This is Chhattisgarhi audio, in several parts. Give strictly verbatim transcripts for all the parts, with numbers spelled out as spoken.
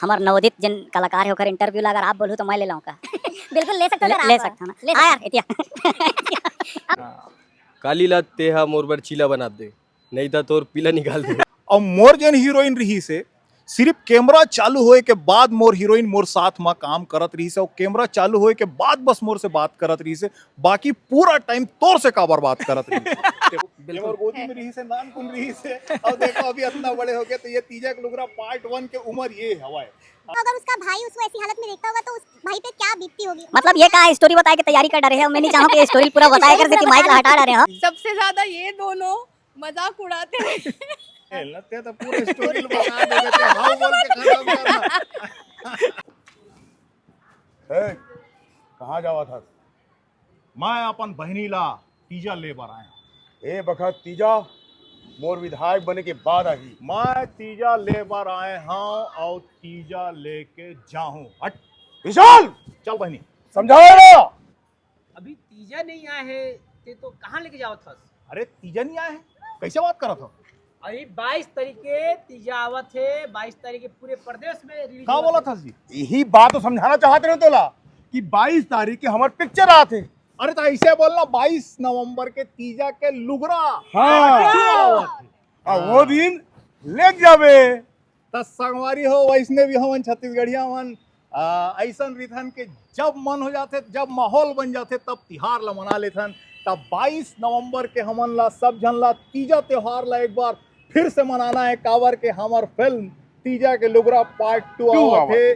हमर नवोदित जेन कलाकार हे, ओकर इंटरव्यू ला अगर आप बोलहू, तो मैं ले लाऊं का? बिल्कुल ले सकते हो, ले, अगर ले आप सकता हूँ ना। ले हाँ सकते यार, एतिया। काली ला तेहा मोर बर चीला बना दे, नहीं तो तोर पीला निकाल दे। और मोर जेन हीरोइन रहिस हे, सिर्फ कैमरा चालू होए के बाद मोर हीरोइन मोर साथ म काम करत रहिस हे, और कैमरा चालू होए के बाद बस मोर से बात करत रहिस हे, बाकी पूरा टाइम तोर से काबर बात करत रहिस हे। ये मोर गोदी में रहिस हे, नानकुन रहिस हे, और देखो अभी इतना बड़े हो गए, तो ये तीजा के लुगरा पार्ट वन के उम्र ये हवाए। तो अगर उसका भाई उसको ऐसी हालत में देखता होगा तो उस भाई पे क्या बीतती होगी? मतलब ये का स्टोरी बताए के तैयारी कर डारे हे, मैं नहीं चाहूँ कि स्टोरी पूरा बताए कर से माइक ला हटा डारे हो। सबसे ज्यादा ये दोनों मजाक उड़ाते हैं। खेलना ते तो पूरे स्टोरी बता देंगे, तो हाउ बोल के खत्म करना। ए, कहाँ जावा था? मैं अपन बहिनी ला तीजा ले बर आए हूँ। ए बखत तीजा मोर विधायक बने के बाद आही। मैं तीजा ले बर आए हूँ और तीजा लेके जाहूँ। हट विशाल, चल बहिनी समझाओ ना। अभी तीजा नहीं आए है, ते तो कहाँ लेके जावत हस? अरे तीजा नहीं आए है, कैसे बात करत हो? अभी बाईस तारीख के तीजा आवत है, बाईस तारीख के पूरे प्रदेश में रिलीज का बोला था जी? यही बात तो समझाना चाहते रहे तोला कि बाईस तारीख के हमार पिक्चर आत है। अरे तो ऐसे बोलना, बाईस नवंबर के तीजा के लुगरा हाँ। क्यों आवत है? आ, वो दिन लेके जावे। त संगवारी हो, वैसने भी हमन छत्तीसगढ़िया मन आ, ऐसन रिथन के जब मन हो जाथे, जब माहौल बन जाथे, तब तिहार ला मना लेथन। तब बाईस नवंबर के हमन ला, सब झन ला तीजा त्योहार ला एक बार फिर से मनाना है, काबर के हमर फिल्म तीजा के लुगरा पार्ट टू टू आवत आवत हे। हे।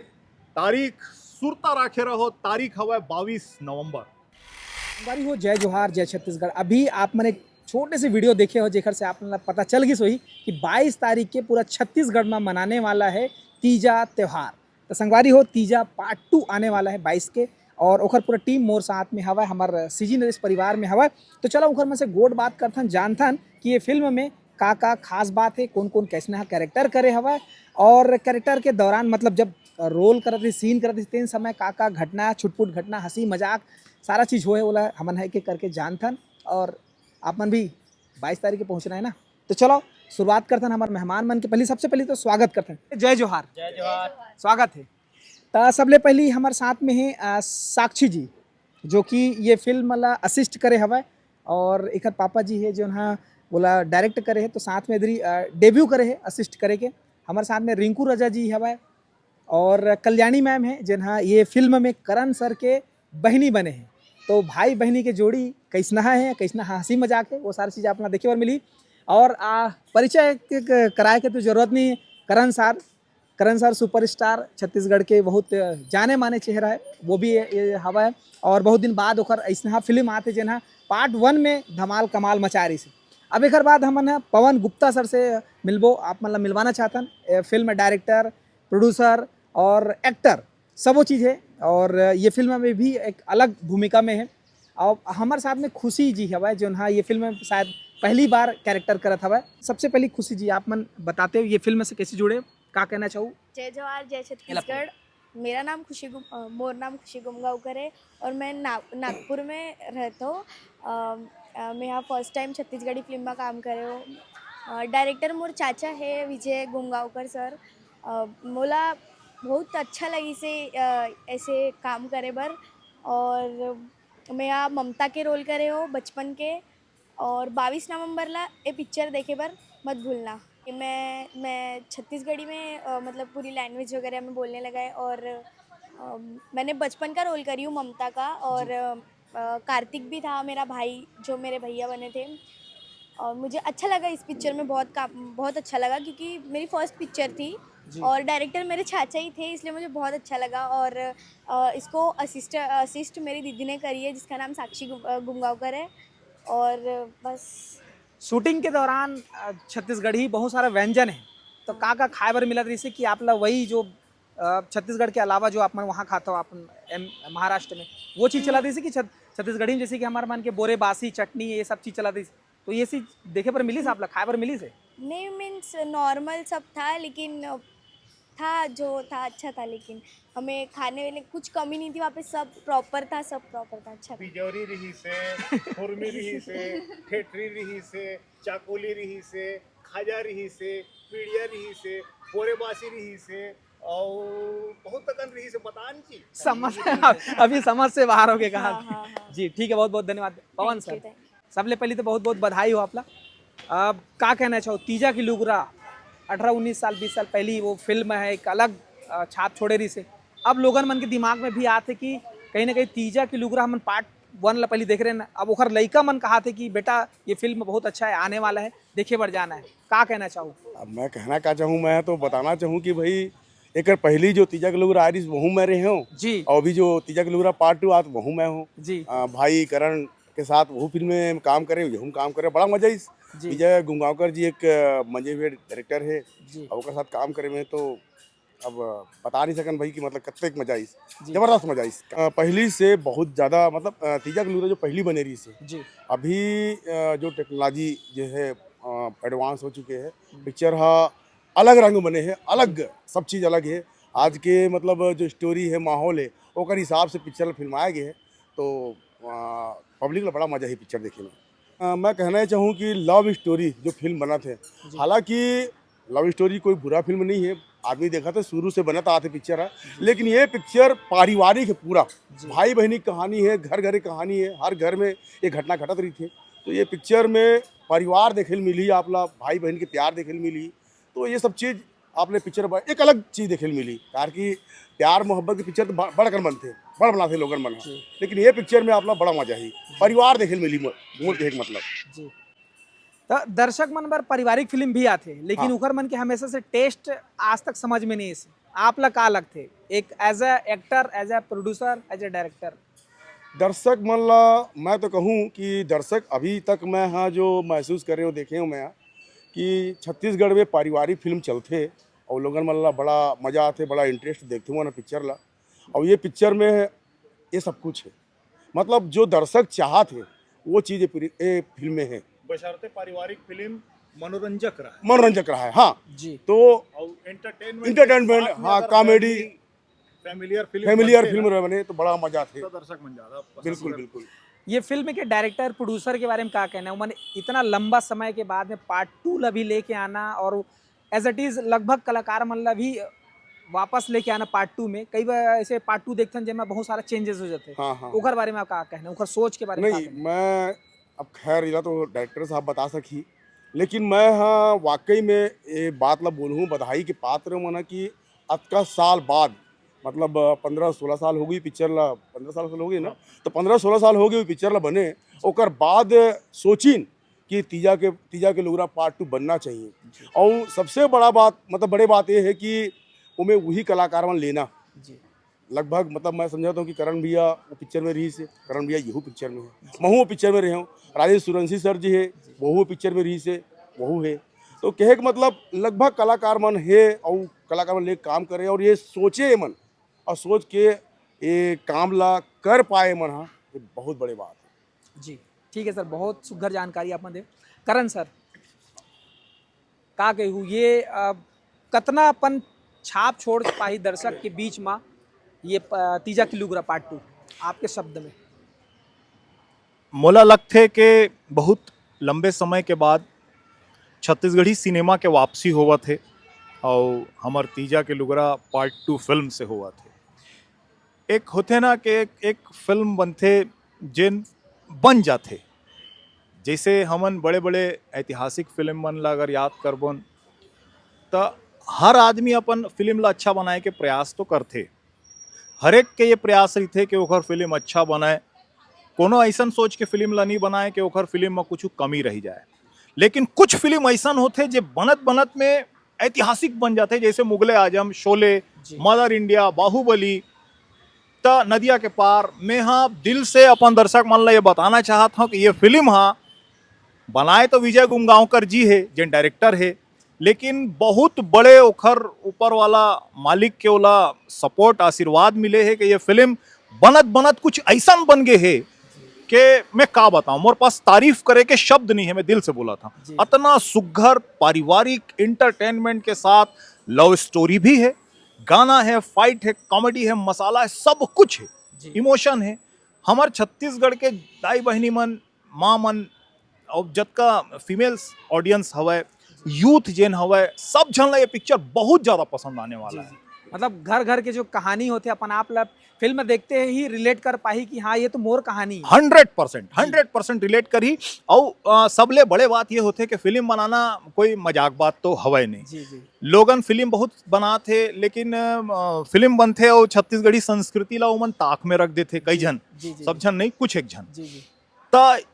तारीख सुरता राखे रहो, तारीख हवय बाईस नवंबर। संगवारी हो, जय जोहार, जय छत्तीसगढ़। अभी आप मन एक छोटे से वीडियो देखे हो, जेकर से आप मन ला पता चल गिस होही कि बाईस तारीख के पूरा छत्तीसगढ़ में मनाने वाला है तीजा त्योहार। तो संगवारी हो, तीजा पार्ट टू आने वाला है बाईस के, और ओकर पूरा टीम मोर साथ में हवय, हमर सीजी नरेश परिवार में हवय। तो चलो, ओकर मन से गोठ बात करथन, जानथन कि ये फिल्म में का का खास बात है, कौन कौन कैसना कैरेक्टर करे हवय, और कैरेक्टर के दौरान, मतलब, जब रोल करत रही, सीन करत रही, तेन समय का का घटना, छुटपुट घटना, हंसी मजाक, सारा चीज होए, ओला हमन ह एक एक करके जानथन। और आप मन भी बाईस तारीख के पहुंचना है ना, तो चलो, शुरुआत करथन हमर मेहमान मन के। पहली, सबसे पहली तो स्वागत करथन, जय जोहार। जय जोहार। स्वागत है। त सबले पहली हमर साथ में है, आ, साक्षी जी, जो कि ये फिल्म ला असिस्ट करे हवय, और एकर पापा जी है, जो हा ओला डायरेक्ट करे है, तो साथ में इधर डेब्यू करे है असिस्ट करे के। हमर साथ में रिंकू रजा जी हवय, और कल्याणी मैम है, जेन हा ये फिल्म में करण सर के बहिनी बने हैं। तो भाई बहिनी के जोड़ी कैसना है, कैसना हंसी मजाक है, वो सारी चीज़ आप मन ला देखे बर मिली। और आ, परिचय के, के, कराए के तो जरूरत नहीं है। करण सर, करण सर सुपरस्टार, छत्तीसगढ़ के बहुत जाने माने चेहरा है, वो भी ये, ये हवा है। और बहुत दिन बाद ओकर ऐसना फिल्म आते, जेन हा पार्ट वन में धमाल कमाल मचा रही है। अब एकर बाद हमन ह पवन गुप्ता सर से मिलबो, आप मन ला मिलवाना चाहतन। ए, फिल्म डायरेक्टर, प्रोड्यूसर और एक्टर, सबो चीज़ है। और ये फिल्म में भी एक अलग भूमिका में है। और हमारे साथ में खुशी जी हवय, जो हा ये फिल्म में शायद पहली बार कैरेक्टर करत हवय। सबसे पहली, खुशी जी, आप मन बताते हो ये फिल्म से कैसे जुड़े, का कहना चाहू? जय जोहार, जय छत्तीसगढ़। मेरा नाम खुशी गुम, अ, मोर नाम खुशी गुमगांवकर है और मैं ना, नागपुर में रहता हूँ। अ, अ, मैं यहाँ फर्स्ट टाइम छत्तीसगढ़ी फिल्म में काम करे हूँ। अ, डायरेक्टर मोर चाचा है विजय गुमगांवकर सर। अ, मोला बहुत अच्छा लगी से, अ, ऐसे काम करे बर। और मैं यहाँ ममता के रोल करे हो बचपन के। और बाईस नवंबर ला ए पिक्चर देखे बर मत भूलना। मैं मैं छत्तीसगढ़ी में, अ, मतलब पूरी लैंग्वेज वगैरह में बोलने लगा है। और अ, मैंने बचपन का रोल करी हूँ ममता का। और अ, कार्तिक भी था मेरा भाई, जो मेरे भैया बने थे। और मुझे अच्छा लगा इस पिक्चर में, बहुत काम बहुत अच्छा लगा, क्योंकि मेरी फर्स्ट पिक्चर थी। और डायरेक्टर मेरे चाचा ही थे, इसलिए मुझे बहुत अच्छा लगा। और अ, इसको असिस्ट असिस्ट मेरी दीदी ने करी है, जिसका नाम साक्षी गुम- अ, गुमगांवकर है। और बस। शूटिंग के दौरान अ, छत्तीसगढ़ी बहुत सारा व्यंजन है, तो का का खाए बर मिलत रहिसे कि आप ला वही जो अ, छत्तीसगढ़ के अलावा जो आप मन वहाँ खात हो, आप एम, महाराष्ट्र में, वो चीज़ चला रहिसे कि छत, छत्तीसगढ़ी में जैसे कि हमारे मन के बोरे बासी चटनी, ये सब चीज़ चला रहिसे, तो ये चीज़ देखे बर मिलिस आप ला, खाए बर मिलिस है? नहीं, मीन्स नॉर्मल सब था, लेकिन अ, था जो था, अच्छा था। लेकिन हमें खाने वाले कुछ कमी नहीं थी वहाँ पे, सब प्रॉपर था, सब प्रॉपर था, अच्छा था। पिजौरी रहिसे, खुरमी रहिसे, ठेठरी रहिसे, चाकोली रहिसे, खाजा रहिसे, पीड़िया रहिसे, बोरेबासी रहिसे, और समझ अभी समझ से बाहर हो गए कहा। हाँ, हाँ, हाँ। जी ठीक है, बहुत बहुत धन्यवाद पवन सर। सबले पहली तो बहुत बहुत बधाई हो आप ला। अब का कहना चाहो, तीजा की लुगरा अठारह उन्नीस साल, बीस साल पहली वो फिल्म है, एक अलग अ, छाप छोड़े रहिसे। अब लोगन मन के दिमाग में भी आथे कि कहीं ना कहीं तीजा की लुगरा हमन पार्ट वन ला पहली देख रहे हैं ना, अब ओखर लइका मन कहा थे कि बेटा ये फिल्म बहुत अच्छा है, आने वाला है, देखे बर जाना है। का कहना चाहो? अब मैं कहना का चाहूँ, मैं तो बताना चाहूँ कि भाई एकर पहली जो तीजा के लुगरा आरिस वहू मैं रहे हूँ जी। और अभी जो तीजा के लुगरा पार्ट टू आत वहू मैं हूँ। जी। अ, भाई करण के साथ वहू फिल्म में काम करे, यहू में काम करे, बड़ा मजा इस। जी। विजय गुमगांवकर जी एक अ, मंजे हुए डायरेक्टर है जी। और ओकर साथ काम करे में तो अब बता नहीं सकन भाई कि मतलब कत्ते मजा आइस। जी। जबरदस्त मजा आइस। अ, पहली से बहुत ज्यादा मतलब अ, तीजा के लुगरा जो पहली बने रहिसे जी। अभी अ, जो टेक्नोलॉजी जो है एडवांस हो चुके हैं। हम्म। पिक्चर हा अलग रंग बने हैं, अलग जी। सब चीज अलग है। आज के मतलब जो स्टोरी है, माहौल है, ओकर हिसाब से पिक्चर फिल्माया गया है। तो पब्लिक ला बड़ा मजा ही पिक्चर देखे में। अ, मैं कहना ये चाहूँ कि लव स्टोरी जो फिल्म बनत हे, जी। हालांकि लव स्टोरी कोई बुरा फिल्म नहीं है, आदमी देखा था शुरू से बनत आते पिक्चर है, जी। लेकिन ये पिक्चर पारिवारिक है पूरा। जी। भाई बहनी की कहानी है, घर घर की कहानी है, हर घर में ये घटना घटत रही थे। तो ये पिक्चर में परिवार देखे मिली आप ला, भाई बहन के प्यार देखे मिली। तो ये सब चीज आपने पिक्चर बा-, एक अलग चीज देखे मिली, कार की प्यार मोहब्बत की पिक्चर तो ब-, बड़कन बनते, बड़ बनाते लोगन मन ह। जी। लेकिन ये पिक्चर में आप ला बड़ा मजा ही, परिवार देखे मिली, मो-, मोर कहे के मतलब। जी। तो दर्शक मन बर पारिवारिक फिल्म भी आथे, लेकिन हाँ। उखर मन के हमेशा से टेस्ट आज तक समझ में नहीं आइस। आप ला का लगथे, एक as a actor, as a producer, as a director? दर्शक मन ला मैं तो कहूँ कि दर्शक अभी तक मैं हाँ जो महसूस करे हो, देखे हो मैं हाँ, कि छत्तीसगढ़ में पारिवारिक फिल्म चलथे और लोगन मन ला बड़ा मजा आथे, बड़ा इंटरेस्ट देखथे मन पिक्चर ला। और ये पिक्चर में ये सब कुछ है, मतलब जो दर्शक चाहत है वो चीज ये पूरी, ये फिल्म में है। बशर्ते पारिवारिक फिल्म मनोरंजक रहा है। मनोरंजक रहा है, हाँ। जी। तो और एंटरटेनमेंट, एंटरटेनमेंट, साथ में हाँ, अगर comedy, family, familiar film familiar बनते फिल्म ना, रहे बने तो बड़ा मजा आथे। तो दर्शक मन ज्यादा पसंद बिल्कुल, करते। बिल्कुल। ये फिल्म के डायरेक्टर प्रोड्यूसर के बारे में का कहना है? उमन इतना लंबा समय के बाद में पार्ट टू ला भी लेके आना और as it is लगभग कलाकार मन ला भी वापस लेके आना पार्ट टू में। कई बार ऐसे पार्ट टू देखथन जेमा बहुत सारा चेंजेस हो जाथे। हाँ, हाँ। ओकर बारे में आप का कहना है? ओकर सोच के बारे में का नहीं, कहना है? मैं अब खैर इला तो डायरेक्टर साहब बता सकही, लेकिन मैं हाँ वाकई में ये बात ला बोलूँ, बधाई के पात्र मन कि अतका साल बाद, मतलब पंद्रह सोलह साल हो गई पिक्चर ला, पंद्रह साल हो गई ना, हाँ। तो पंद्रह सोलह साल हो गई पिक्चर ला बने, ओकर बाद सोचिन कि तीजा के, तीजा के लुगरा पार्ट टू बनना चाहिए। जी। और सबसे बड़ा बात, मतलब बड़े बात ये है कि उमें वही कलाकार मन लेना। जी। लगभग मतलब मैं समझता हूँ कि करण भैया वो पिक्चर में रहिस हे, करण भैया यहू पिक्चर में है, महू वो पिक्चर में रहे हूँ, राजेश सूर्यवंशी सर जी है, जी। वहू वो पिक्चर में रहिस हे, वहू है। तो कहे के मतलब लगभग कलाकार मन है और कलाकार मन ले काम करे और ये सोचे मन और सोच के ये काम ला कर पाए मन हा, ये बहुत बड़े बात है। जी, ठीक है सर, बहुत सुघर जानकारी आप मन दे। करण सर, का कहू ये अ, कतना अपन छाप छोड़ पाही दर्शक के बीच मा ये प-, तीजा की लुगरा पार्ट टू, आपके शब्द में? मोला लगथे के बहुत लंबे समय के बाद छत्तीसगढ़ी सिनेमा के वापसी होवत हे और हमर तीजा के लुगरा पार्ट टू फिल्म से होवत हे। एक होथे ना कि एक, एक फिल्म बनथे जेन बन जाथे, जैसे हमन बड़े-बड़े ऐतिहासिक फिल्म मन ला अगर याद करबन त हर आदमी अपन फिल्म ला अच्छा बनाए के प्रयास तो करथे, हर एक के ये प्रयास रहिथे कि ओखर फिल्म अच्छा बनाए, कोनो ऐसन सोच के फिल्म ला नहीं बनाए कि ओखर फिल्म में कुछ कमी रह जाए। लेकिन कुछ फिल्म ऐसन होथे जे बनत बनत में ऐतिहासिक बन जाथे, जैसे मुगले आजम, शोले, जी। मदर इंडिया, बाहुबली, त नदिया के पार। मैं हाँ दिल से अपन दर्शक मन ला ये बताना चाहत हूँ कि ये फिल्म हा बनाए तो विजय गुमगांवकर जी है, जेन डायरेक्टर है, लेकिन बहुत बड़े ओखर ऊपर वाला मालिक के ओला सपोर्ट, आशीर्वाद मिले है कि ये फिल्म बनत बनत कुछ ऐसा बन गए है कि मैं का बताऊं, मोर पास तारीफ करे के शब्द नहीं है, मैं दिल से बोला था। जी। अतना सुघर पारिवारिक एंटरटेनमेंट के साथ लव स्टोरी भी है, गाना है, फाइट है, कॉमेडी है, मसाला है, सब कुछ है, जी। इमोशन है। हमार छत्तीसगढ़ के दाई बहिनी मन, माँ मन, और जतका फीमेल्स ऑडियंस हवय, यूथ जेन हवय, सब झन ला ये पिक्चर बहुत ज्यादा पसंद आने वाला जी, है। जी। मतलब घर घर के जो कहानी होथे, अपन आप ला फिल्म देखते ही रिलेट कर पाही कि हाँ, ये तो मोर कहानी है। Hundred percent hundred percent relate करही। अउ अ, सबले बड़े बात ये होथे कि फिल्म बनाना कोई मजाक बात तो हवय नहीं। जी जी लोगन फिल्म बहुत बनात हे, लेकिन अ, फिल्म बनथे अउ छत्तीसगढ़ी संस्कृति ला ओमन ताक में रख देथे कई झन। जी जी सब झन नहीं, कुछ एक झन। जी जी त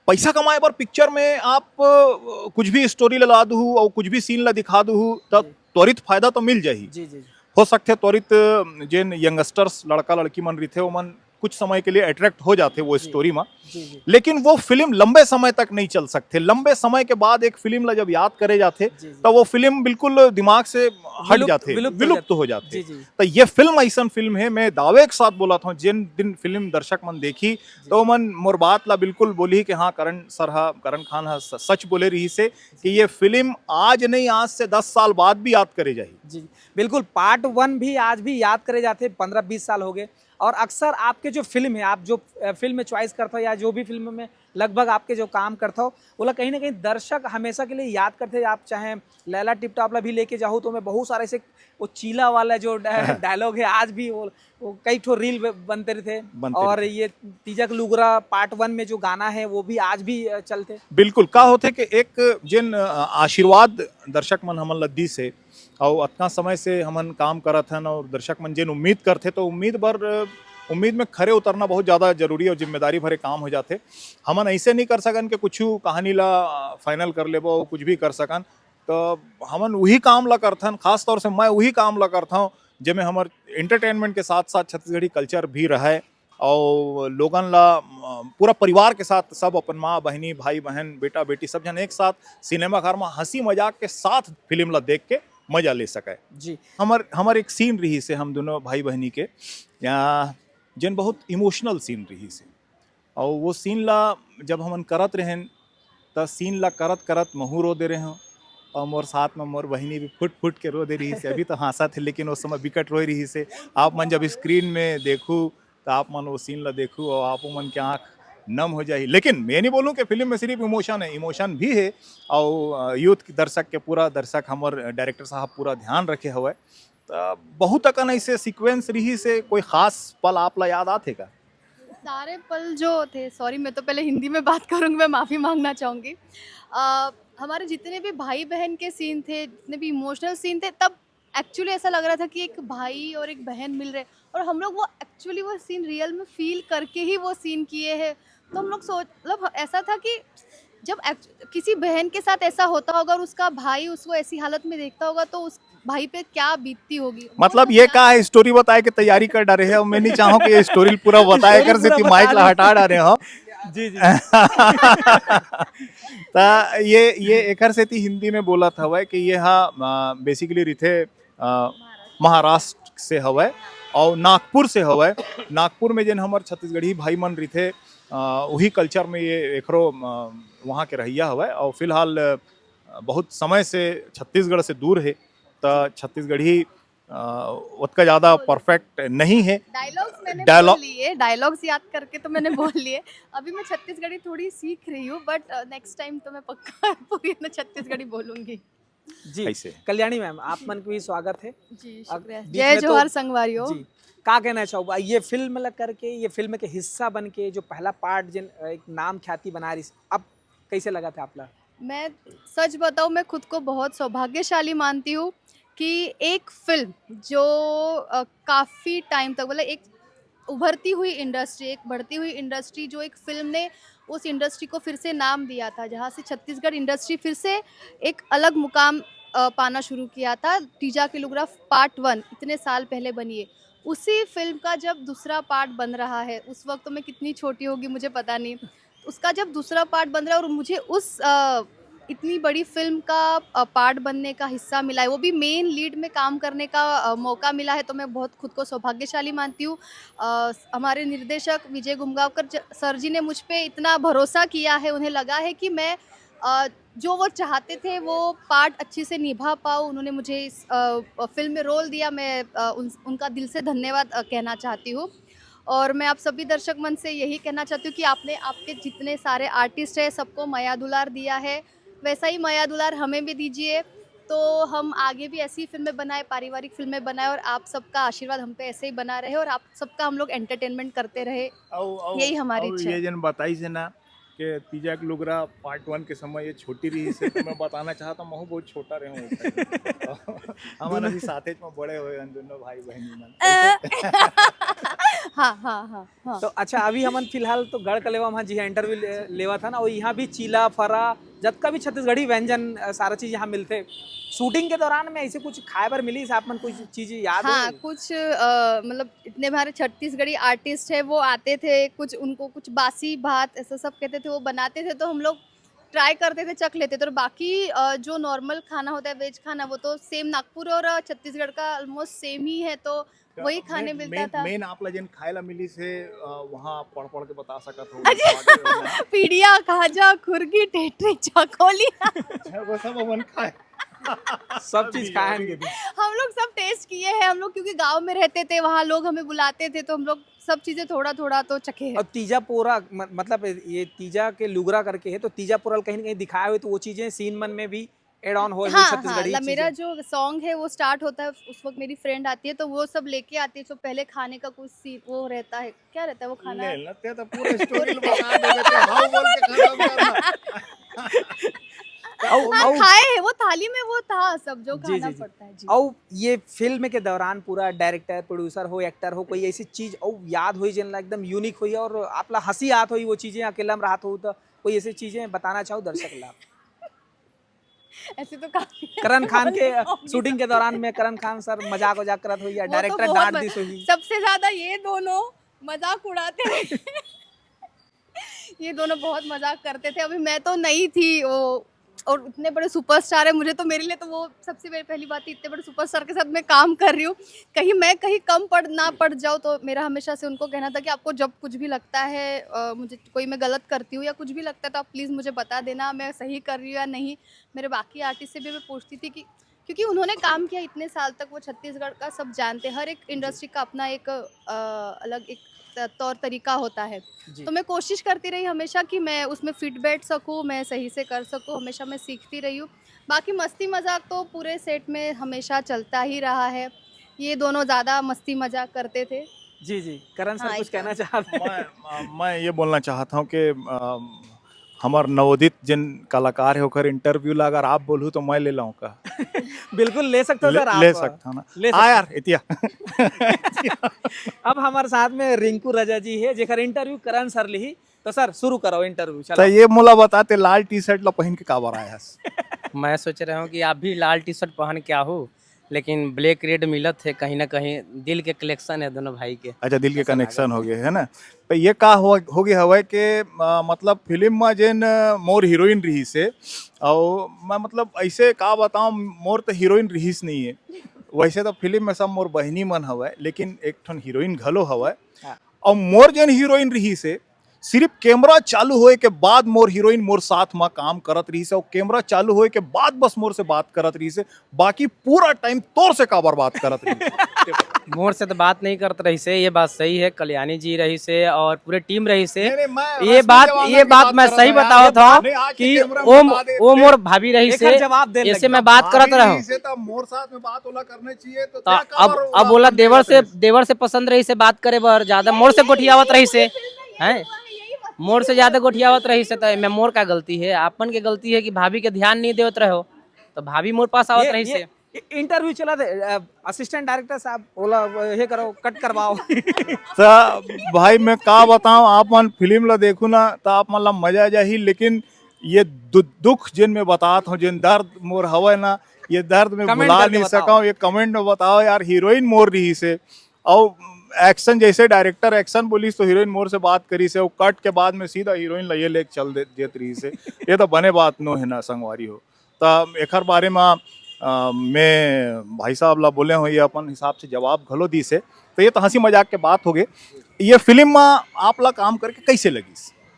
पैसा कमाए बर पिक्चर में आप अ, कुछ भी स्टोरी ला दुहू अउ कुछ भी सीन ला दिखा दुहू, त त्वरित फायदा तो मिल जाही। जी जी हो सकथे त्वरित अ, जेन यंगस्टर्स लड़का लड़की मन रहिथे, ओमन कुछ समय के लिए अट्रैक्ट हो जाथे वो स्टोरी में, जी जी लेकिन वो फिल्म लंबे समय तक नहीं चल सकथे। लंबे समय के बाद एक फिल्म ला जब याद करे जाथे, जी जी तो वो फिल्म बिल्कुल दिमाग से हट विलुप्त- जाथे, विलुप्त हो विलुप्त जाथे। हो जाथे। जी जी तो ये फिल्म ऐसा फिल्म है, मैं दावे के साथ बोलत हूँ, जिन दिन फिल्म दर्शक मन देखी, तो मन मोर बात ला बिल्कुल बोली कि हाँ, करण सर हा, करण खान हा स- सच बोले रहिसे कि ये फिल्म आज नहीं, आज से दस साल बाद भी याद करे जाही। जी बिल्कुल। पार्ट वन भी आज भी याद करे जाथे, पंद्रह बीस साल हो गए। और अक्सर आपके जो फिल्म है, आप जो अ, फिल्म में चॉइस करते हो या जो भी फिल्म में लगभग आपके जो काम करते हो, ओला कहीं ना कहीं दर्शक हमेशा के लिए याद करते हैं। आप चाहे लैला टिप टॉप ला भी लेके जाओ, तो मैं बहुत सारे ऐसे वो चीला वाला जो डायलॉग है, आज भी वो, वो कई ठो रील बनते रहते। बनते और रहते। ये तीजक लुगरा पार्ट वन में जो गाना है, वो भी आज भी अ, चलते। बिल्कुल, का होथे कि एक जेन अ, आशीर्वाद दर्शक मन हमन ला दिस हे, अउ अतना समय से हमन काम करत हन, अउ दर्शक मन जेन उम्मीद करथे, तो उम्मीद बर अ, उम्मीद में खरे उतरना बहुत ज़्यादा जरूरी अउ जिम्मेदारी भरे काम हो जाथे। हमन ऐसे नहीं कर सकन कि कुछ कहानी ला फाइनल कर लेबो, कुछ भी कर सकन। तो हमन वही काम ला करथन, खास तौर से मैं वही काम ला करथौं, जेमे हमर एंटरटेनमेंट के साथ साथ छत्तीसगढ़ी कल्चर भी रहे, और लोगन ला अ, पूरा परिवार के साथ, सब अपन माँ बहिनी, भाई बहन, बेटा बेटी, सब जन एक साथ सिनेमा घर में हंसी मजाक के साथ फिल्म ला देख के मजा ले सके। जी हमर हमर एक सीन रहिसे हम दोनों भाई बहिनी के, या, जेन बहुत इमोशनल सीन रहिसे, और वो सीन ला जब हमन करत रहेन, त सीन ला करत करत महू रो दे रहे हूँ, और मोर साथ में मोर बहिनी भी फुट फुट के रो दे रहिसे। अभी तो हंसत हे, लेकिन उस समय बिकट रोए रहिसे। आप मन जब स्क्रीन में देखू, तो आप मन वो सीन ला देखू और आप मन के आँख नम हो जाही। लेकिन मैं नहीं बोलूँ कि फिल्म में सिर्फ इमोशन है, इमोशन भी है, और यूथ दर्शक के, पूरा दर्शक, हमर डायरेक्टर साहब पूरा ध्यान रखे हवय। तो बहुत अकन ऐसे सीक्वेंस रहिसे, कोई खास पल आप ला याद आथे का? सारे पल जो थे, सॉरी, मैं तो पहले हिंदी में बात करूँगी, मैं माफ़ी मांगना चाहूँगी। अ, हमारे जितने भी भाई बहन के सीन थे, जितने भी इमोशनल सीन थे, तब एक्चुअली ऐसा लग रहा था कि एक भाई और एक बहन मिल रहे, और हम लोग वो एक्चुअली वो सीन रियल में फील करके ही वो सीन किए हैं। तो हम लोग सोच, मतलब, ऐसा था कि जब act- किसी बहन के साथ ऐसा होता होगा और उसका भाई उसको ऐसी हालत में देखता होगा, तो उस भाई पे क्या बीतती होगी। मतलब, ये का है, स्टोरी बताए के तैयारी कर डारे हैं, और मैं नहीं चाहूँ कि ये स्टोरी पूरा बताए कर से माइक ला हटा डारे हो। जी जी त ये ये एकर सेती हिंदी में बोलत हवय कि ये हा बेसिकली रिथे अ, महाराष्ट्र से हवय और नागपुर से हवय। नागपुर में जेन हमर छत्तीसगढ़ी भाई मन रिथे, अ, वही कल्चर में ये एकरो अ, वहाँ के रहैया हवय और फिलहाल अ, बहुत समय से छत्तीसगढ़ से दूर है, त छत्तीसगढ़ी अ, ओतका ज़्यादा परफेक्ट नहीं है। डायलॉग्स मैंने डायलॉग- बोल लिए, डायलॉग्स याद करके तो मैंने बोल लिए। अभी मैं छत्तीसगढ़ी थोड़ी सीख रही हूँ, बट नेक्स्ट टाइम तो मैं पक्का पूरी ना छत्तीसगढ़ी बोलूंगी। जी ऐसे। कल्याणी मैम, आप मन के भी स्वागत है। जी, अब शुक्रिया। बीच जय में तो- जोहार संगवारियों। जी, का कहना चाहूँगा, ये फिल्म ला करके, ये फिल्म के हिस्सा बन के जो पहला पार्ट जिन एक नाम ख्याति बना रही, अब कैसे लगा था आपला? मैं सच बताऊं, मैं खुद को बहुत सौभाग्यशाली मानती हूँ कि एक फिल्म जो अ, काफ़ी टाइम तक, मतलब, एक उभरती हुई इंडस्ट्री, एक बढ़ती हुई इंडस्ट्री, जो एक फिल्म ने उस इंडस्ट्री को फिर से नाम दिया था, जहाँ से छत्तीसगढ़ इंडस्ट्री फिर से एक अलग मुकाम अ, पाना शुरू किया था। तीजा के लुगरा पार्ट वन इतने साल पहले बनी है, उसी फिल्म का जब दूसरा पार्ट बन रहा है, उस वक्त तो मैं कितनी छोटी होगी, मुझे पता नहीं। उसका जब दूसरा पार्ट बन रहा है और मुझे उस अ, इतनी बड़ी फिल्म का अ, पार्ट बनने का हिस्सा मिला है, वो भी मेन लीड में काम करने का अ, मौका मिला है, तो मैं बहुत खुद को सौभाग्यशाली मानती हूँ। अ, हमारे निर्देशक विजय गुमगांवकर ज- सर जी ने मुझ पे इतना भरोसा किया है, उन्हें लगा है कि मैं अ, जो वो चाहते थे वो पार्ट अच्छे से निभा पाऊँ। उन्होंने मुझे इस अ, फिल्म में रोल दिया। मैं अ, उन, उनका दिल से धन्यवाद अ, कहना चाहती हूँ। और मैं आप सभी दर्शक मन से यही कहना चाहती हूँ कि आपने आपके जितने सारे आर्टिस्ट हैं, सबको मया दुलार दिया है, वैसा ही मया दुलार हमें भी दीजिए। तो हम आगे भी ऐसी ही फिल्में बनाए, पारिवारिक फिल्में बनाए, और आप सबका आशीर्वाद हम पे ऐसे ही बना रहे और आप सबका हम लोग एंटरटेनमेंट करते रहे। अउ, अउ, यही हमारी अउ इच्छा है। ये जन बताई से ना कि तीजा के लुगरा पार्ट वन के समय ये छोटी रही से, तो मैं बताना चाहता हूँ, महू बहुत छोटा रहे हूँ उस time। हमारे अभी साथे में बड़े हुए हैं दोनों भाई बहनी मन। हाँ, हाँ, हाँ, हाँ। तो अच्छा, अभी हमन फिलहाल तो गढ़ कलेवा में जी इंटरव्यू ले, लेवा था ना, और यहाँ भी चीला फरा, जतका भी छत्तीसगढ़ी व्यंजन, अ, सारा चीज यहाँ मिलथे। शूटिंग के दौरान में ऐसे कुछ खाए बर मिली, आप मन कुछ चीज याद हाँ, हो? कुछ अ, मतलब इतने हमारे छत्तीसगढ़ी आर्टिस्ट है, वो आते थे, कुछ उनको कुछ बासी भात ऐसा सब कहते थे, वो बनाते थे, तो हम लोग ट्राई करते थे, चख लेते थे। और बाकी अ, जो नॉर्मल खाना होता है, वेज खाना, वो तो सेम नागपुर और अ, छत्तीसगढ़ का ऑलमोस्ट सेम ही है, तो वही खाने मिलता था। मेन आप ला जेन खाए ला मिली से, अ, वहाँ पढ़ पढ़ के बता सकत हो। पीड़िया, खाजा, खुरगी, टेटरी, चकोली। वो सब अपन खाए। सब चीज खाए हैं दीदी। हम लोग सब टेस्ट किए हैं हम लोग, क्योंकि गांव में रहते थे, वहाँ लोग हमें बुलाते थे, तो हम लोग सब चीजें थोड़ा थोड़ा तो चखे हैं। और तीजा पोरा म-, मतलब ये तीजा के लुगरा करके है, तो तीजा पोरा कहीं ना कहीं दिखाए हुए, तो वो चीजें सीन मन में भी एड ऑन हो हाँ, हाँ, छत्तीसगढ़ी ल-, मेरा चीजें। जो सॉन्ग है वो स्टार्ट होता है, उस वक्त मेरी फ्रेंड आती है, तो वो सब लेके आती है, जो पहले खाने का कुछ सीन वो रहता है, क्या रहता है वो खाना? ले ला, ते तो पूरा स्टोरी बता देबे, ते हाउ बोल के खत्म करना। औ- हाँ, औ- खाए है वो, थाली में वो था सब जो जी, खाना जी, जी। पड़ता है जी। औ ये फिल्म के दौरान पूरा डायरेक्टर, प्रोड्यूसर हो, एक्टर हो, कोई ऐसी चीज औ याद होई जेन ला एकदम यूनिक होई और आप ला हंसी आत होई, वो चीजें अकेला में रहत हो तो कोई ऐसी चीजें बताना चाहो दर्शक ला? ऐसे तो काफी करण खान के होंगी। शूटिंग के दौरान में करण खान सर मजाक वजाक करत होई या वो तो डायरेक्टर बहुत डांट मजा- दिस होई? सबसे ज्यादा ये दोनों मजाक उड़ाते थे। ये दोनों बहुत मजाक करते थे। अभी मैं तो नई थी वो, और इतने बड़े सुपरस्टार है, मुझे तो, मेरे लिए तो वो सबसे मेरी पहली बात थी, इतने बड़े सुपरस्टार के साथ मैं काम कर रही हूँ, कहीं मैं कहीं कम पड़ ना पड़ जाऊँ। तो मेरा हमेशा से उनको कहना था कि आपको जब कुछ भी लगता है, अ, मुझे कोई, मैं गलत करती हूँ या कुछ भी लगता है, तो आप प्लीज़ मुझे बता देना, मैं सही कर रही हूँ या नहीं। मेरे बाकी आर्टिस्ट से भी मैं पूछती थी कि, क्योंकि उन्होंने काम किया इतने साल तक, वो छत्तीसगढ़ का सब जानते हैं, हर एक इंडस्ट्री का अपना एक अ, अलग एक त-, तौर तरीका होता है। जी। तो मैं कोशिश करती रही हमेशा कि मैं उसमें फिट बैठ सकूँ, मैं सही से कर सकूँ, हमेशा मैं सीखती रही हूँ। बाकी मस्ती मजाक तो पूरे सेट में हमेशा चलता ही रहा है। ये दोनों ज़्यादा मस्ती मजाक करते थे। जी जी, करण सर हाँ, कुछ एक कहना चाहते हैं? मैं, मैं ये बोलना चाहता हूँ कि अम, हमार नवोदित जिन कलाकार है, ओकर इंटरव्यू ला अगर आप बोलू तो मैं ले लाऊं का? बिल्कुल ले सकते हो ले, सर, आप ले सकता हूँ ना। ले आ सकते यार, इतिया। अब हमारे साथ में रिंकू रजा जी है, जेकर इंटरव्यू करण सर लिही। तो सर शुरू करो इंटरव्यू, तो चलो। ये मोला बताते, लाल टी शर्ट ला पहन के काबर आया हस? मैं सोच रहा हूँ कि आप भी लाल टी शर्ट पहन के आहो, लेकिन ब्लैक रेड मिलत है, कहीं ना कहीं दिल के कलेक्शन है दोनों भाई के। अच्छा, दिल के ऐसा कनेक्शन लागत हो है। गए है ना। तो ये का हो, हो गया हवा कि अ, मतलब फिल्म में जेन अ, मोर हीरोइन रही से, और मैं मतलब ऐसे का बताऊं, मोर तो हीरोइन रहीस नहीं है। वैसे तो फिल्म में सब मोर बहिनी मन हवय, लेकिन एक ठन हीरोइन घलो हवय। हाँ। और मोर जेन हीरोइन रही से, सिर्फ कैमरा चालू होए के बाद मोर हीरोइन मोर साथ में काम करत रही से, और कैमरा चालू होए के बाद बस मोर से बात करत रही से, बाकी पूरा टाइम तोर से काबर बात करत रही से। मोर से तो बात नहीं करत रही से, ये बात सही है। कल्याणी जी रही से और पूरे टीम रही से। नहीं, नहीं, मैं ये रश्मि बात, देवांगन ये की बात बात मैं करत सही हूँ। बतावत ये हूँ नहीं, आज के कि कैमरा में वो बता दे, वो दे। मोर भाभी रही एक से, जवाब दे ऐसे लग मैं जा। बात करत भाभी रहूँ। रही से तो मोर साथ में बात ओला करने चाहिए, तो तो क्या अब काबर अब ओला बोला करने देवर से चाहिए? देवर से पसंद रही से बात करे बर, ज्यादा मोर से गोठियावत रही से, हैं? मोर से ज्यादा गोठियावत रही से, तो मैं मोर का गलती है, आपन के गलती है कि भाभी के ध्यान नहीं देवत रहो, तो भाभी मोर पास आवत ये- रही ये से। इंटरव्यू चला दे, असिस्टेंट डायरेक्टर साहब बोला, ये करो, कट करवाओ। तो भाई, मैं का बताऊं, आप मन फिल्म ला देखू ना, तो आप मन ला मजा आ जाही। लेकिन ये दु-, दुख जिन मैं बतात हूँ, जिन दर्द मोर हवय ना, ये दर्द मैं कमेंट भुला करके नहीं बताओ। सका हूँ। ये कमेंट में बताओ यार, हीरोइन मोर रही से, और एक्शन, जैसे डायरेक्टर एक्शन बोलिस तो हीरोइन मोर से बात करी से, वो कट के बाद में सीधा हीरोइन ला ये लेके चल दे, देत रही से। ये तो बने बात नो है ना, संगवारी हो। तो एकर बारे में अ, मैं भाई साहब ला बोले हो, ये अपन हिसाब से जवाब घलो दी से। तो ये तो हंसी मजाक के बात हो गई। ये फिल्म में आप ला काम करके कैसे लगी?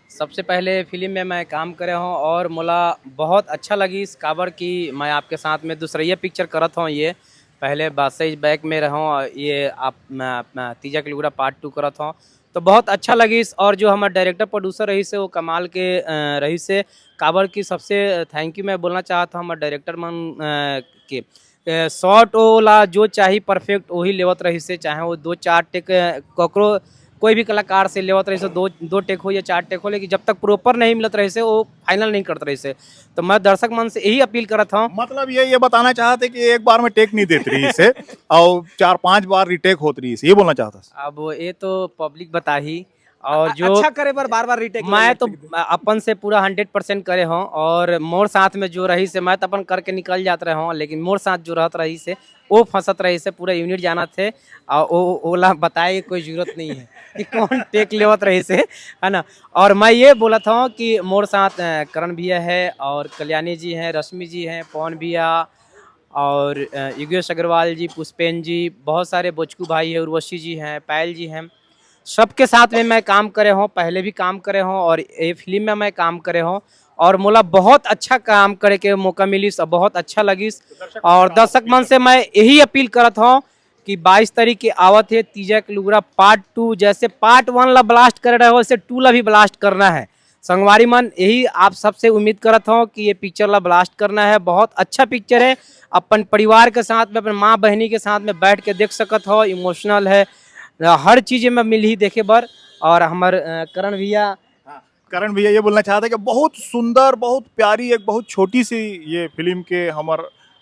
सबसे पहले फिल्म में मैं काम करे हूँ और मोला बहुत अच्छा लगी, काबर कि मैं आपके साथ में दूसरैया पिक्चर करत हूँ। ये पहले बादशाही बैक में रहूँ, ये आप, मैं, मैं तीजा के लुगरा पार्ट टू करत हूँ। तो बहुत अच्छा लगिस, और जो हमर डायरेक्टर प्रोड्यूसर रहिस हे, वो कमाल के, अ, रहिस हे। काबर कि सबसे thank you मैं बोलना चाहत हूँ हमर डायरेक्टर मन, अ, के। अ, शॉट ओला जो चाही परफेक्ट वही लेवत रहिस हे, चाहे वो दो चार टेक, अ, ककरो कोई भी कलाकार से लेवत रहिस हे, दो, दो टेक हो या चार टेक हो, लेकिन जब तक प्रॉपर नहीं मिलत रहिस हे, वो फाइनल नहीं करत रहिस हे। तो मैं दर्शक मन से यही अपील करत हूँ। मतलब ये, ये बताना चाहत हे कि एक बार में टेक नहीं देत रहिस हे और चार पांच बार रीटेक होत रहिस हे, ये बोलना चाहत हस? अब ये तो पब्लिक बताही, और अ-, जो अच्छा करे बर बार-बार रीटेक मैं ले तो लेते हैं। अपन से पूरा हंड्रेड परसेंट करे हूँ, और मोर साथ में जो रहिस हे, मैं तो अपन करके निकल जात रहे हूँ, लेकिन मोर साथ जो रहत रहिस हे, वो फंसत रहिस हे, पूरा यूनिट जानत हे, और वो, ओला बताए के कोई जरूरत नहीं है कि कौन टेक लेवत रहिस हे, है ना? और मैं ये बोलत हूँ कि मोर साथ, अ, करण भैया है, और कल्याणी जी हैं, रश्मि जी हैं, पवन भैया, और, अ, योगेश अग्रवाल जी, पुष्पेन जी, बहुत सारे बोचकू भाई हैं, उर्वशी जी हैं, पायल जी हैं, सबके साथ में मैं काम करे हूँ, पहले भी काम करे हूँ और ये फिल्म में मैं काम करे हूँ, और मोला बहुत अच्छा काम करे के मौका मिलिस और बहुत अच्छा लगिस। और दर्शक मन से मैं यही अपील करत हूँ कि बाईस तारीख के आवत हे तीजा के लुगरा पार्ट टू, जैसे पार्ट वन ला ब्लास्ट करे रहे हो, वैसे टू ला भी ब्लास्ट करना है। संगवारी मन, यही आप सबसे उम्मीद करत हूँ कि ये पिक्चर ला ब्लास्ट करना है। बहुत अच्छा पिक्चर है, अपन परिवार के साथ में, अपन माँ बहनी के साथ में बैठ के देख सकत हो, इमोशनल है, हर चीज में मिलही देखे बर। और हमर, अ, करण भैया। हाँ, करण भैया ये बोलना चाहते हैं कि बहुत सुंदर, बहुत प्यारी, एक बहुत छोटी सी ये फिल्म के हमर,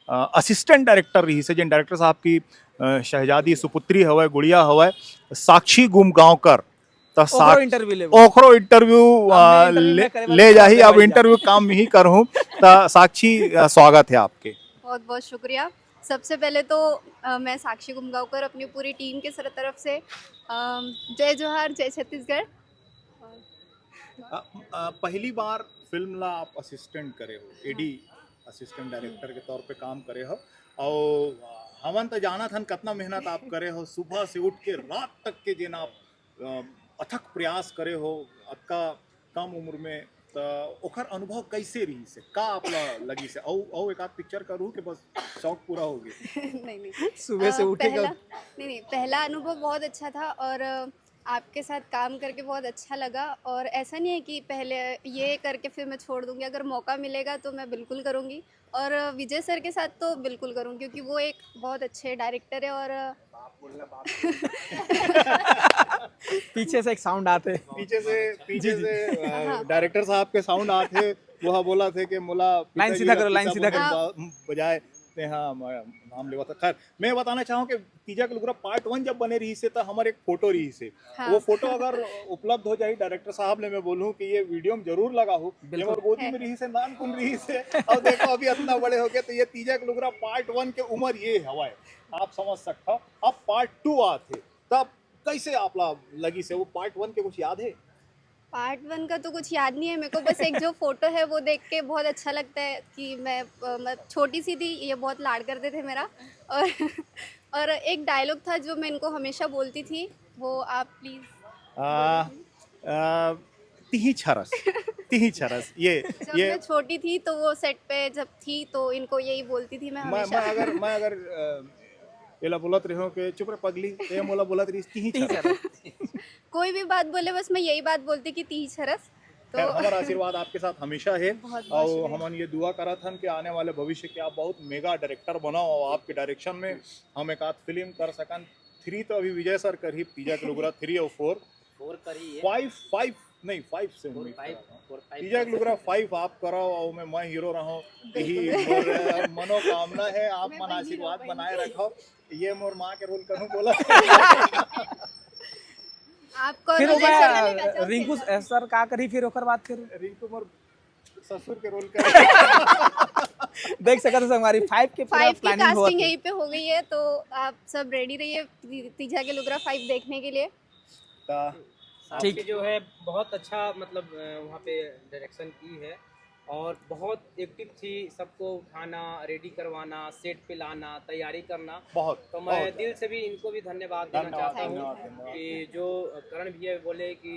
अ, असिस्टेंट डायरेक्टर रहिस हे, जिन डायरेक्टर साहब की, अ, शहजादी सुपुत्री हवय, गुड़िया हवय, साक्षी गुमगांवकर। त ओखरो साक्ष-, इंटरव्यू लेबो। ओखरो इंटरव्यू, अब मैं आ, इंटरव्यू ले, मैं करे बर ले जाही, अब जाही। इंटरव्यू काम में ही करहूँ। त साक्षी, आ, स्वागत है आपके। बहुत बहुत शुक्रिया। सबसे पहले तो, अ, मैं साक्षी गुमगांवकर अपनी पूरी टीम के सर-, तरफ से, अम, जय जोहार, जय छत्तीसगढ़। और अ, अ, पहली बार फिल्म ला आप असिस्टेंट करे हो, एडी असिस्टेंट डायरेक्टर के तौर पे काम करे हो, और हमन तो जानत हन कितना मेहनत आप करे हो, सुबह से उठ के रात तक के जेन आप, अ, अथक प्रयास करे हो, अतका कम उम्र में, त ओखर अनुभव कैसे रहिस हे? का आप ला लगिस हे? अउ, अउ एक आध पिक्चर करूँ कि बस शौक पूरा हो गया? नहीं, नहीं। सुबह से अ, उठे का पहला, नहीं, नहीं, पहला अनुभव बहुत अच्छा था और, अ, आपके साथ काम करके बहुत अच्छा लगा और ऐसा नहीं है कि पहले ये करके फिर मैं छोड़ दूँगी, अगर मौका मिलेगा तो मैं बिल्कुल करूँगी और विजय सर के साथ तो बिल्कुल करूँगी क्योंकि वो एक बहुत अच्छे डायरेक्टर है और आप बोलना, बाप बोलना। पीछे से एक साउंड आते। पीछे से, पीछे जी, जी। से, अ, हाँ। डायरेक्टर साहब के साउंड आते, वो हा बोला थे कि मोला लाइन पिताजी सीधा ला करो, लाइन सीधा करो। बा-, बजाए। ते हाँ, म-, नाम लेवा था। खैर, मैं बताना चाहूँ कि तीजा के लुगरा पार्ट वन जब बने रहिस हे, त हमर एक फोटो रहिस हे। हाँ। वो फोटो अगर उपलब्ध हो जाही, डायरेक्टर साहब ले मैं बोलूँ कि ये वीडियो में जरूर लगाहू। ये बिल्कुल। मोर गोदी में रहिस हे, नानकुन रहिस हे। अब देखो, अभी इतना बड़े हो गए, तो ये तीजा के लुगरा पार्ट वन के उम्र ये हवय, आप समझ सकता हो। अब पार्ट टू आत हे, तब कैसे आप ला लगिस हे? वो पार्ट वन के कुछ याद है? पार्ट वन का तो कुछ याद नहीं है मेरे को, बस एक जो फोटो है वो देख के बहुत अच्छा लगता है कि मैं, अ, मैं छोटी सी थी, ये बहुत लाड करते थे मेरा। और, और एक डायलॉग था जो मैं इनको हमेशा बोलती थी, वो आप प्लीज आ, बोलो। आ, तिही छरस, तिही छरस, ये, जब ये मैं छोटी थी तो वो सेट पे जब थी तो इनको यही बोलती थी मैं मैं, हमेशा। मैं अगर, मैं अगर, अ, एला बोलत रहे हो कि चुप रह पगली, तो ये मोला बोलत रही, तिही तिही छरस। छरस। कोई भी बात बोले, बस मैं यही बात बोलती कि तिही छरस। तो खैर, हमारा आशीर्वाद आपके साथ हमेशा है। बहुत, बहुत और शुक्रिया। हमन ये दुआ करत हन कि आने वाले भविष्य के आप बहुत मेगा डायरेक्टर बनो और आपके डायरेक्शन में हम एक आध फिल्म कर सकन। थ्री तो अभी विजय सर करही, तीजा के लुगरा थ्री और फोर। फोर करही है। फाइव, फाइव नहीं, फाइव से फोर, उम्मीद फाइव, करत हूँ। फोर, फाइव तीजा के कर लुगरा सकते हैं। फाइव आप कराओ और मैं, मैं हीरो रहूं, यही बिल्कुल। मोर मनोकामना है। आप मैं मन तो हीरो आशीर्वाद बन बनाए गई। रखो। ये मोर माँ के रोल करूँ बोला। आपको फिर विजय ओकर सर वाले वैसे रिंकू होते हैं। सर का करी फिर ओकर बाद फिर? रिंकू मोर ससुर के रोल कर। देख सकत हो संगवारी, फाइव के पूरा फाइव की प्लानिंग होत कास्टिंग है। यहीं पे हो गई है, तो आप सब रेडी रहिए ती-, तीजा के लुगरा फाइव देखने के लिए। ता साक्षी ठीक। जो है बहुत अच्छा, मतलब, अ, वहाँ पे डायरेक्शन की है और बहुत एक्टिव थी, सबको उठाना, रेडी करवाना, सेट पे लाना, तैयारी करना। बहुत, तो मैं बहुत दिल ज़्यादा। से भी इनको भी धन्यवाद देना धन्यवाद, चाहता हूँ धन्यवाद, धन्यवाद। कि जो करण भैया बोले कि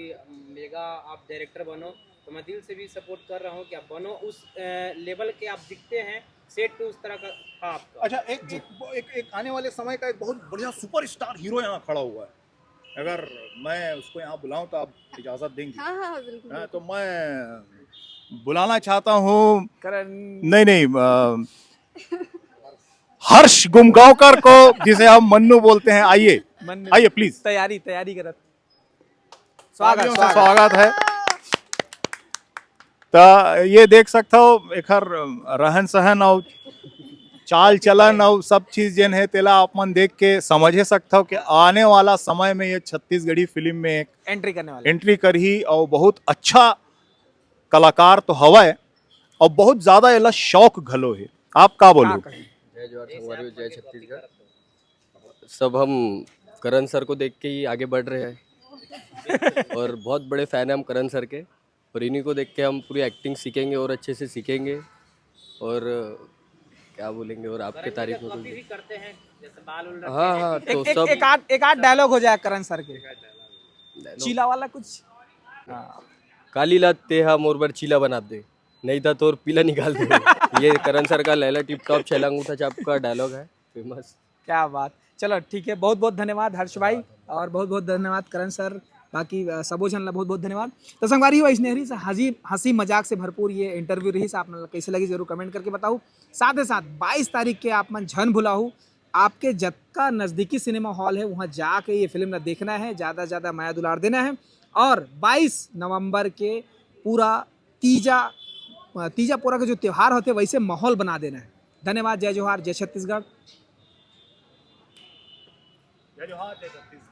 मेगा आप डायरेक्टर बनो, तो मैं दिल से भी सपोर्ट कर रहा हूँ कि आप बनो, उस, अ, लेवल के आप दिखते हैं, सेट पे उस तरह का था आपका। अच्छा, एक, जी। एक, एक, एक आने वाले समय का एक बहुत बढ़िया सुपरस्टार हीरो यहाँ खड़ा हुआ है। अगर मैं उसको यहाँ बुलाऊं तो आप इजाजत देंगे? हाँ हाँ हाँ, बिल्कुल हाँ, बिल्कुल। तो मैं बुलाना चाहता हूँ। करण नहीं नहीं, अ, हर्ष गुमगांवकर को, जिसे हम मन्नू बोलते हैं। आइए, मन आइए प्लीज। तैयारी तैयारी करत स्वागत तालियों से स्वागत स्वागत है। त ये देख सकते हो, एकर रहन सहन और चाल चलन और सब चीज जेन है, तेला आप मन देख के समझे सकते हो कि आने वाला समय में ये छत्तीसगढ़ी फिल्म में एक एंट्री करने वाले एंट्री करही और बहुत अच्छा कलाकार तो हवय और बहुत ज्यादा एला शौक घलो है। आप का का बोलो? कही? जय जोहार संगवारी हो, जय छत्तीसगढ़। सब हम करण सर को देख के ही आगे बढ़ रहे हैं और बहुत बड़े फैन हैं हम करण सर के। और इन्हीं को देख के हम पूरी एक्टिंग सीखेंगे और अच्छे से सीखेंगे। और क्या बोलेंगे, और आपके तारीफ में कुछ भी। करते हैं, जैसे बाल उल हाँ हाँ, तो एक, एक, सब एक आध एक आध डायलॉग हो जाए करण सर के। चीला वाला कुछ? हाँ। काली लाते हम और बार चीला बना दे, नहीं था तो और पीला निकाल दे। ये करण सर का लैला टिप टॉप छैला अंगूठा छाप का डायलॉग है, फेमस। क्या बात। चलो ठीक है, बहुत बहुत धन्यवाद हर्ष भाई और बहुत बहुत धन्यवाद करण सर, बाकी अ, सबो झन ला बहुत बहुत धन्यवाद। तो संगवारी हो, अइसने हरी से हंसी हंसी मजाक से भरपूर ये इंटरव्यू रही। आप मन ला कैसे लगी जरूर कमेंट करके बताओ। साथ ही साथ बाईस तारीख के आप मन झन भुलाहू, आपके जतका नजदीकी सिनेमा हॉल है वहाँ जाके ये फिल्म ला देखना है, ज़्यादा ज़्यादा मया दुलार देना है। और बाईस नवंबर के पूरा तीजा अ, तीजा पूरा का जो त्यौहार होते वैसे माहौल बना देना है। धन्यवाद, जय जोहार, जय छत्तीसगढ़। जय जोहार, जय छत्तीसगढ़।